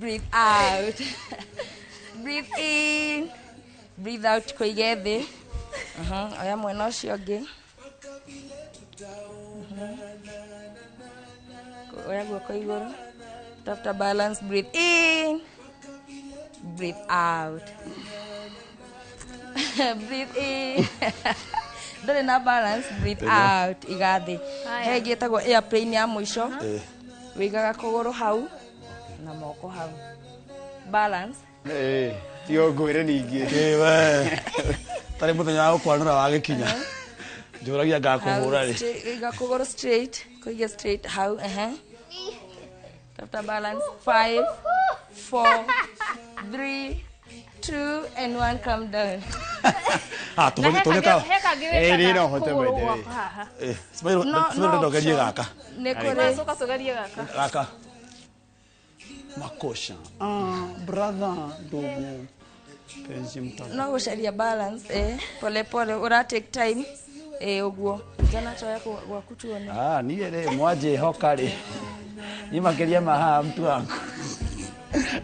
Breathe out. Breathe in. Breathe out kũige thĩ. Oya mwena ũcio ũngĩ. Oya guoko igũrũ. Tafuta balance. Breathe in. Breathe out. Breathe in. Ndũrĩ na balance. Breathe out. Iga thĩ. He ĩngĩ ĩtagwo airplane ya mũico. Wĩigaga kũgũrũ hau na moko hau. Balance. Eh, tiga ngwĩre ningĩ. Ĩ we. Tarĩ mũthenya wa gũkwanũra wagĩkinya. Njũragia ngakũhũra rĩ. Iga kũgũrũ straight. Kũiga straight hau. Ehe. Tafuta balance. 5, 4, 3, 2, and 1. Come down. Ah, tũhonye tũhonye ka. He kangĩ Eh, wĩkaga no hote kũgũrũ by the way. gwakwa haha. Eh, Smile, No, Smile no ndogerie option. gaka. Nĩ kũrĩ. Ũgacoka tũgerie gaka. Gaka. Makosha. Ah, brother, ndugu. Penzi mtazamo. No gũcaria balance, eh, pole pole ũra take time, eh, ũguo jana toya gwaku tuone. Ah, niĩ rĩ mwanjĩhoka rĩ. Niĩ makĩria ma haha mtu wangu.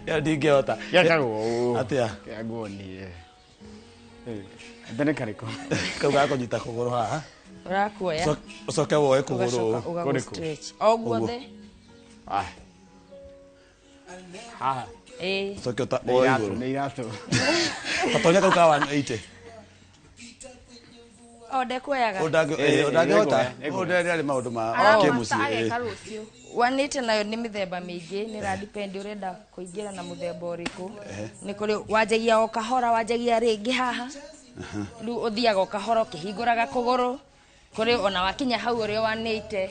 Ĩyo ndingĩhota. Gĩakagwo ũũ. Atĩa? Kĩa nguonie. Eh, ate nĩ karĩkũ? Kau gakũnyita kũgũrũ haha. Ũrakuoya. Ũcoke woe kũgũrũ Ũgacoka ũũ. ũgagũ Kũrĩkũ? stretch o guothe. Ah. Haha. Eh. Ũcoke ũta Nĩ woe iratũ, igũrũ. nĩ iratũ. Gatonya kau ka 180. O ndekuoyaga. Eh, Ũndangĩhota. nĩngũoya, nĩngũoya. Ũndangĩarĩ maũndũ ma Aramaster kĩmũciĩ. ageka rũciũ. 180 nayo nĩ mĩthemba mĩingĩ, nĩ ra depend ũrenda kũingĩra na mũthemba ũrĩkũ. Nĩ kũrĩ wanjagia o kahora, wanjagia rĩngĩ haha. Rĩu ũthiaga o kahora ũkĩhingũraga kũgũrũ. Kũrĩ ona wakinya hau ũrĩ o 180.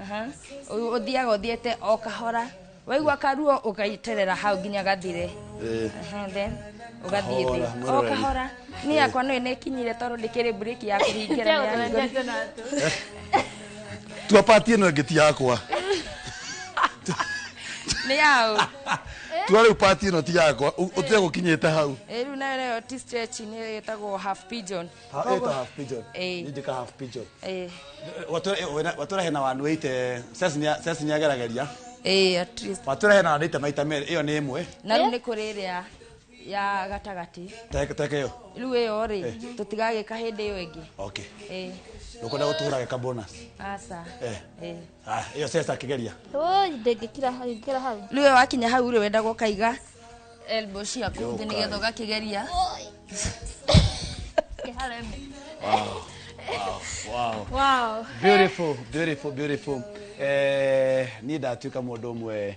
Aha. Ũthiaga ũthiĩte o kahora. Waigua karuo ũgaiterera hau nginya gathire. Aha, then ũgathiĩ thĩ. Kahora, O mwĩroreri. kahora. Niĩ yakwa nĩ nĩkinyire tondũ ndĩkĩrĩ breki ya kũhingĩra nĩ yahingũrire. Tua pati ĩno ĩngĩ ti yakwa. Nĩ yaũ? Tua rĩu pati ĩno ti yakwa. Ũtige gũkinyĩte hau. Ĩ rĩu nayo nayo ti stretch nĩ ĩtagwo half pigeon. Ĩta half pigeon. Ĩ. Niĩ njĩka half pigeon. Ĩ. Watwĩra hena 180 Ceci nĩagerageria. Ĩ, at least. Watwĩra hena 180 maita merĩ, ĩyo nĩ ĩmwe. Na rĩu nĩ kũrĩ ĩrĩa ya gatagatĩ. Teke ĩyo. Rĩu ĩyo rĩ, tũtigagĩka hĩndĩ ĩyo ĩngĩ. Okay. Ĩ. Ndũkwenda gũtũhũra geka bonus. Aca. Eh. Ĩ. Ah, ĩyo Ceci akĩgeria. Oi, ndĩngĩkira ngĩkĩra hau. Rĩu ĩyo wakinya hau rĩ, wendaga ũkaiga elbow ciaku thĩ nĩgetha ũgakĩgeria. Kĩhareme. Wow. Wow. Wow. Beautiful, beautiful, beautiful. Eh, niĩ ndatuĩka mũndũ ũmwe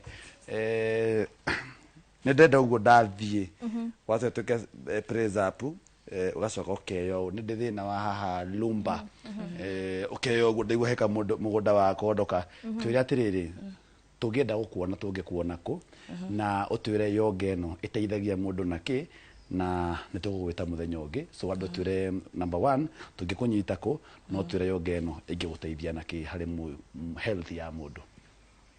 eh, nĩ ndenda ũguo ndathiĩ wacoka tuĩke praise up, ũgacoka ũkeyo ũũ nĩ ndĩ thĩna wa haha lumba, ũkeyo ũguo ndaigua heka mũgũnda wa kondoka. Twĩre atĩrĩrĩ, tũngĩenda gũkuona tũngĩkuona kũ, na ũtwĩre yoga ĩno ĩteithagia mũndũ na kĩ, na nĩ tũgũgwĩta mũthenya ũngĩ. So wambe ũtwĩre number 1 tũngĩkũnyita kũ, no ũtwĩre yoga ĩno ĩngĩgũteithia na kĩ harĩ health ya mũndũ.